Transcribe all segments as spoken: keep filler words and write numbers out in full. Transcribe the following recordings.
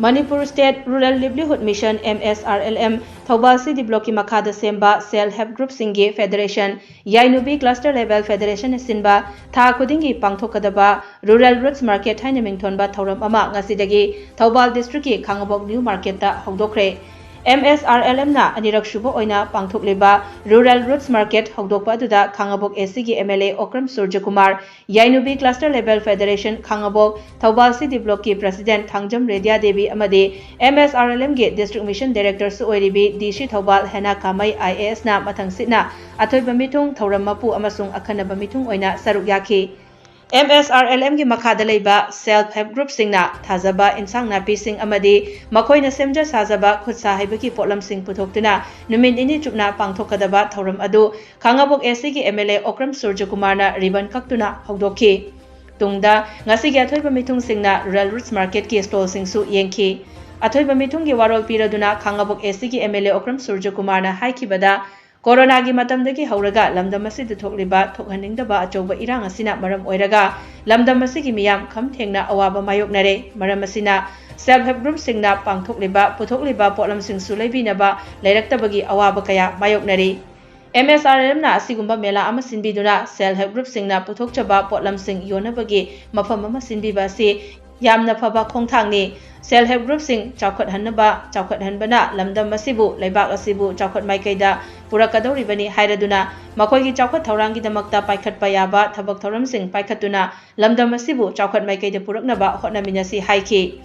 Manipur State Rural Livelihood Mission, M S R L M, Thoubal C D Blockꯀꯤ ꯃꯈꯥꯗ ꯁꯦꯝꯕ Self Help Groupꯁꯤꯡꯒꯤ Federation, ꯌꯥꯏꯅꯨꯕꯤ Cluster Level Federation ꯅ ꯁꯤꯟꯕ ꯊꯥ ꯈꯨꯗꯤꯡꯒꯤ ꯄꯥꯡꯊꯣꯛꯀꯗꯕ Rural Roots Market ꯍꯥꯏꯅ ꯃꯤꯡꯊꯣꯟꯕ ꯊꯧꯔꯝ ꯑꯃ ꯉꯁꯤꯗꯒꯤ ꯊꯧꯕꯥꯜ Districtꯀꯤ ꯈꯥꯉꯕꯣꯛ New Marketꯇ ꯍꯧꯗꯣꯛꯈ꯭ꯔꯦ꯫ M S R L M ꯅ ꯑꯅꯤꯔꯛ ꯁꯨꯕ ꯑꯣꯏꯅ ꯄꯥꯡꯊꯣꯛꯂꯤꯕ Rural Roots Market ꯍꯧꯗꯣꯛꯄ ꯑꯗꯨꯗ ꯈꯥꯉꯕꯣꯛ A Cꯒꯤ M L A Okram ꯁꯨꯔꯖꯀꯨꯃꯥꯔ, ꯌꯥꯏꯅꯨꯕꯤ Cluster Level Federation Khangabok, Thoubal C D Blockꯀꯤ President Thangjam ꯔꯦꯗꯤꯌꯥ Devi ꯑꯃꯗꯤ M S R L Mꯒꯤ District Mission Directorꯁꯨ ꯑꯣꯏꯔꯤꯕꯤ D C Thoubal ꯍꯦꯅꯥ ꯀꯥꯃꯩ I A S ꯅ ꯃꯊꯪꯁꯤꯠꯅ ꯑꯊꯣꯏꯕ ꯃꯤꯊꯨꯡ, ꯊꯧꯔꯝ ꯃꯄꯨ ꯑꯃꯁꯨꯡ ꯑꯈꯟꯅꯕ ꯃꯤꯊꯨꯡ ꯑꯣꯏꯅ ꯁꯔꯨꯛ ꯌꯥꯈꯤ꯫ M S R L Mꯒꯤ ꯃꯈꯥꯗ ꯂꯩꯕ Self Help Groupꯁꯤꯡꯅ ꯊꯥꯖꯕ ꯏꯟꯁꯥꯡ ꯅꯥꯄꯤꯁꯤꯡ ꯑꯃꯗꯤ ꯃꯈꯣꯏꯅ ꯁꯦꯝꯖ ꯁꯥꯖꯕ ꯈꯨꯠ ꯁꯥ ꯍꯩꯕꯒꯤ ꯄꯣꯠꯂꯝꯁꯤꯡ ꯄꯨꯊꯣꯛꯇꯨꯅ ꯅꯨꯃꯤꯠ ꯅꯤꯅꯤ ꯆꯨꯞꯅ ꯄꯥꯡꯊꯣꯛꯀꯗꯕ ꯊꯧꯔꯝ ꯑꯗꯨ ꯈꯥꯉꯕꯣꯛ A Cꯒꯤ M L A Okram ꯁꯨꯔꯖꯀꯨꯃꯥꯔꯅ ribbon ꯀꯛꯇꯨꯅ ꯍꯧꯗꯣꯛꯈꯤ꯫ ꯇꯨꯡꯗ ꯉꯁꯤꯒꯤ ꯑꯊꯣꯏꯕ ꯃꯤꯊꯨꯡꯁꯤꯡꯅ Rural Roots Marketꯀꯤ stallꯁꯤꯡꯁꯨ ꯌꯦꯡꯈꯤ꯫ ꯑꯊꯣꯏꯕ ꯃꯤꯊꯨꯡꯒꯤ ꯋꯥꯔꯣꯜ ꯄꯤꯔꯗꯨꯅ ꯈꯥꯉꯕꯣꯛ A Cꯒꯤ M L A Okram ꯁꯨꯔꯖꯀꯨꯃꯥꯔꯅ ꯍꯥꯏꯈꯤꯕꯗ, ꯀꯣꯔꯣꯅꯥꯒꯤ ꯃꯇꯝꯗꯒꯤ ꯍꯧꯔꯒ ꯂꯝꯗꯝ ꯑꯁꯤꯗ ꯊꯣꯛꯂꯤꯕ ꯊꯣꯛꯍꯟꯅꯤꯡꯗꯕ ꯑꯆꯧꯕ ꯏꯔꯥꯡ ꯑꯁꯤꯅ ꯃꯔꯝ ꯑꯣꯏꯔꯒ ꯂꯝꯗꯝ ꯑꯁꯤꯒꯤ ꯃꯤꯌꯥꯝ ꯈꯝ ꯊꯦꯡꯅ ꯑꯋꯥꯕ ꯃꯥꯌꯣꯛꯅꯔꯦ꯫ ꯃꯔꯝ ꯑꯁꯤꯅ Self Help Groupꯁꯤꯡꯅ ꯄꯥꯡꯊꯣꯛꯂꯤꯕ, ꯄꯨꯊꯣꯛꯂꯤꯕ ꯄꯣꯠꯂꯝꯁꯤꯡꯁꯨ ꯂꯩꯕꯤꯅꯕ ꯂꯩꯔꯛꯇꯕꯒꯤ ꯑꯋꯥꯕ ꯀꯌꯥ ꯃꯥꯌꯣꯛꯅꯔꯤ꯫ M S R L Mꯅ ꯑꯁꯤꯒꯨꯝꯕ ꯃꯦꯂꯥ ꯑꯃ ꯁꯤꯟꯕꯤꯗꯨꯅ Self Help Groupꯁꯤꯡꯅ ꯄꯨꯊꯣꯛꯆꯕ ꯄꯣꯠꯂꯝꯁꯤꯡ ꯌꯣꯟꯅꯕꯒꯤ ꯃꯐꯝ ꯑꯃ ꯁꯤꯟꯕꯤꯕ ꯑꯁꯤ ꯌꯥꯝꯅ ꯐꯕ ꯈꯣꯡꯊꯥꯡꯅꯤ꯫ Self Help Groupꯁꯤꯡ ꯆꯥꯎꯈꯠꯍꯟꯅꯕ, ꯆꯥꯎꯈꯠꯍꯟꯕꯅ ꯂꯝꯗꯝ ꯑꯁꯤꯕꯨ, ꯂꯩꯕꯥꯛ ꯑꯁꯤꯕꯨ ꯆꯥꯎꯈꯠ ꯃꯥꯏꯀꯩꯗ ꯄꯨꯔꯛꯀꯗꯧꯔꯤꯕꯅꯤ ꯍꯥꯏꯔꯗꯨꯅ ꯃꯈꯣꯏꯒꯤ ꯆꯥꯎꯈꯠ ꯊꯧꯔꯥꯡꯒꯤꯗꯃꯛꯇ ꯄꯥꯏꯈꯠꯄ ꯌꯥꯕ ꯊꯕꯛ ꯊꯧꯔꯝꯁꯤꯡ ꯄꯥꯏꯈꯠꯇꯨꯅ ꯂꯝꯗꯝ ꯑꯁꯤꯕꯨ ꯆꯥꯎꯈꯠ ꯃꯥꯏꯀꯩꯗ ꯄꯨꯔꯛꯅꯕ ꯍꯣꯠꯅꯃꯤꯟꯅꯁꯤ ꯍꯥꯏꯈꯤ꯫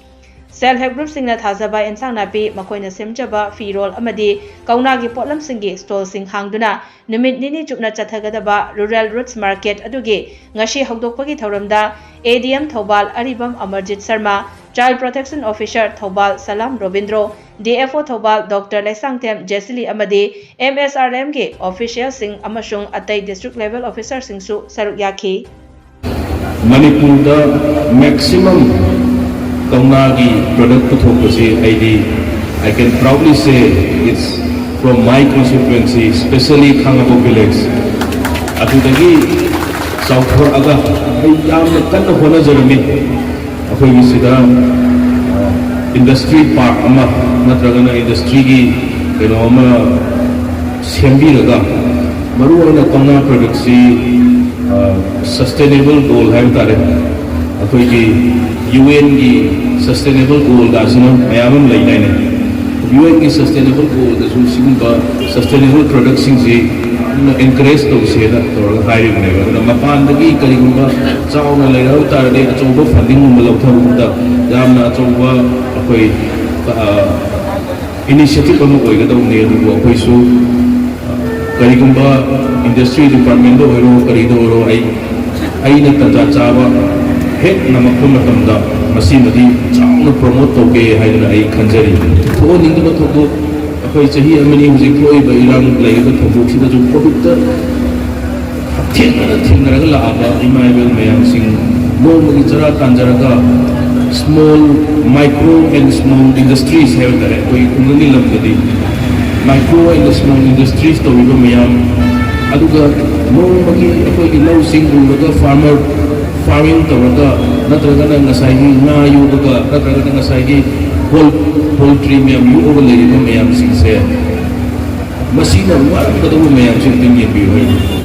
Self Help Groupꯁꯤꯡꯅ ꯊꯥꯖꯕ ꯏꯟꯁꯥꯡ ꯅꯥꯄꯤ, ꯃꯈꯣꯏꯅ ꯁꯦꯝꯖꯕ ꯐꯤꯔꯣꯜ ꯑꯃꯗꯤ ꯀꯧꯅꯥꯒꯤ ꯄꯣꯠꯂꯝꯁꯤꯡꯒꯤ stallꯁꯤꯡ ꯍꯥꯡꯗꯨꯅ ꯅꯨꯃꯤꯠ ꯅꯤꯅꯤ ꯆꯨꯞꯅ ꯆꯠꯊꯒꯗꯕ Rural Roots Market ꯑꯗꯨꯒꯤ ꯉꯁꯤ ꯍꯧꯗꯣꯛꯄꯒꯤ ꯊꯧꯔꯝꯗ A D M ꯊꯧꯕꯥꯜ Aribam Amarjit Sharma, Child Protection Officer ꯊꯧꯕꯥꯜ Salam Robindro, D F O ꯊꯧꯕꯥꯜ ꯗꯣꯛꯇꯔ ꯂꯩꯁꯥꯡꯊꯦꯝ ꯖꯦꯁꯤꯂꯤ ꯑꯃꯗꯤ M S R L Mꯒꯤ officialꯁꯤꯡ ꯑꯃꯁꯨꯡ ꯑꯇꯩ district level officerꯁꯤꯡꯁꯨ ꯁꯔꯨꯛ ꯌꯥꯈꯤ꯫ ꯃꯅꯤꯄꯨꯔꯗ maximum ꯀꯧꯅꯥꯒꯤ product ꯄꯨꯊꯣꯛꯄꯁꯤ ꯑꯩꯗꯤ, I can proudly say it's from my constituency, specially Khangabok village꯫ ꯑꯗꯨꯗꯒꯤ ꯆꯥꯎꯊꯣꯔꯛꯑꯒ ꯑꯩ ꯌꯥꯝꯅ ꯀꯟꯅ ꯍꯣꯠꯅꯖꯔꯝꯃꯤ꯫ ꯑꯩꯈꯣꯏꯒꯤ ꯁꯤꯗ, ꯑ, ꯏꯟꯗꯁꯇ꯭ꯔꯤ ꯄꯥꯔꯛ ꯑꯃ ꯅꯠꯇ꯭ꯔꯒꯅ ꯏꯟꯗꯁꯇ꯭ꯔꯤꯒꯤ ꯀꯩꯅꯣ ꯑꯃ ꯁꯦꯝꯕꯤꯔꯒ, ꯃꯔꯨꯑꯣꯏꯅ ꯀꯧꯅꯥ ꯄ꯭ꯔꯗꯛꯁꯤ ꯁꯁꯇꯦꯅꯦꯕꯜ ꯒꯣꯜ ꯍꯥꯏꯕ ꯇꯥꯔꯦ, ꯑꯩꯈꯣꯏꯒꯤ ꯌꯨ ꯑꯦꯟꯒꯤ ꯁꯁꯇꯦꯅꯦꯕꯜ ꯒꯣꯜꯒꯁꯤꯅ ꯃꯌꯥꯝ ꯑꯃ ꯂꯩꯗꯥꯏꯅꯦ꯫ ꯌꯨ ꯑꯦꯟꯒꯤ ꯁꯁꯇꯦꯅꯦꯕꯜ ꯒꯣꯜꯗꯁꯨ ꯁꯤꯒꯨꯝꯕ ꯁꯁꯇꯦꯅꯦꯕꯜ ꯄ꯭ꯔꯗꯛꯁꯤꯡꯁꯤ ꯌꯥꯝꯅ ꯑꯦꯟꯀꯔꯦꯖ ꯇꯧꯁꯦꯅ ꯇꯧꯔꯒ ꯍꯥꯏꯔꯤꯕꯅꯦꯕ꯫ ꯑꯗꯨꯅ ꯃꯄꯥꯟꯗꯒꯤ ꯀꯔꯤꯒꯨꯝꯕ ꯆꯥꯎꯅ ꯂꯩꯔꯛ ꯇꯥꯔꯗꯤ, ꯑꯆꯧꯕ ꯐꯟꯗꯤꯡꯒꯨꯝꯕ ꯂꯧꯊꯕꯗ ꯌꯥꯝꯅ ꯑꯆꯧꯕ ꯑꯩꯈꯣꯏ ꯏꯅꯤꯁꯤꯌꯦꯇꯤꯚ ꯑꯃ ꯑꯣꯏꯒꯗꯧꯕꯅꯤ꯫ ꯑꯗꯨꯕꯨ ꯑꯩꯈꯣꯏꯁꯨ ꯀꯔꯤꯒꯨꯝꯕ ꯏꯟꯗꯁꯇ꯭ꯔꯤ ꯗꯤꯄꯥꯔꯠꯃꯦꯟꯗ ꯑꯣꯏꯔꯣ, ꯀꯔꯤꯗ ꯑꯣꯏꯔꯣ, ꯑꯩ ꯑꯩꯅ ꯇꯟꯖꯥ ꯆꯥꯕ ꯍꯦꯛ ꯅꯝꯃꯛꯄ ꯃꯇꯝꯗ ꯃꯁꯤꯃꯗꯤ ꯆꯥꯎꯅ ꯄ꯭ꯔꯣꯃꯣꯠ ꯇꯧꯒꯦ ꯍꯥꯏꯗꯅ ꯑꯩ ꯈꯟꯖꯔꯤ꯫ ꯊꯣꯛꯍꯟꯅꯤꯡꯗꯕ ꯊꯧꯗꯣꯛ, ꯑꯩꯈꯣꯏ ꯆꯍꯤ ꯑꯃꯅꯤ ꯍꯧꯖꯤꯛ ꯊꯣꯛꯏꯕ ꯏꯔꯥꯡ ꯂꯩꯔꯤꯕ ꯊꯧꯗꯣꯛꯁꯤꯗꯁꯨ ꯀꯣꯚꯤꯗꯇ ꯍꯛꯊꯦꯡꯅꯅ ꯊꯦꯡꯅꯔꯒ ꯂꯥꯛꯑꯕ ꯏꯃꯥ ꯏꯕꯦꯜ ꯃꯌꯥꯝꯁꯤꯡ ꯅꯣꯡꯃꯒꯤ ꯆꯔꯥ ꯇꯥꯟꯖꯔꯒ small, micro and small industries ꯍꯥꯏꯕ ꯇꯥꯔꯦ, ꯑꯩꯈꯣꯏꯒꯤ ꯈꯨꯡꯒꯪꯒꯤ ꯂꯝꯗꯗꯤ micro and small industries ꯇꯧꯔꯤꯕ ꯃꯌꯥꯝ, ꯑꯗꯨꯒ ꯅꯣꯡꯃꯒꯤ ꯑꯩꯈꯣꯏꯒꯤ ꯂꯧꯁꯤꯡ ꯎꯔꯒ farmer farming ꯇꯧꯔꯒ, ꯅꯠꯇ꯭ꯔꯒꯅ ꯉꯁꯥꯏꯒꯤ ꯉꯥ ꯌꯣꯛꯑꯒ, ꯅꯠꯇ꯭ꯔꯒꯅ ꯉꯁꯥꯏꯒꯤ ꯄꯣꯜ-, poultry ꯃꯌꯥꯝ ꯌꯣꯛꯑꯒ ꯂꯩꯔꯤꯕ ꯃꯌꯥꯝꯁꯤꯡꯁꯦ, ꯃꯁꯤꯅ ꯋꯥꯔꯝꯒꯗꯧꯕ ꯃꯌꯥꯝꯁꯦ ꯑꯝꯇꯪ ꯌꯦꯡꯕꯤꯌꯨ ꯍꯥꯏꯅꯤ꯫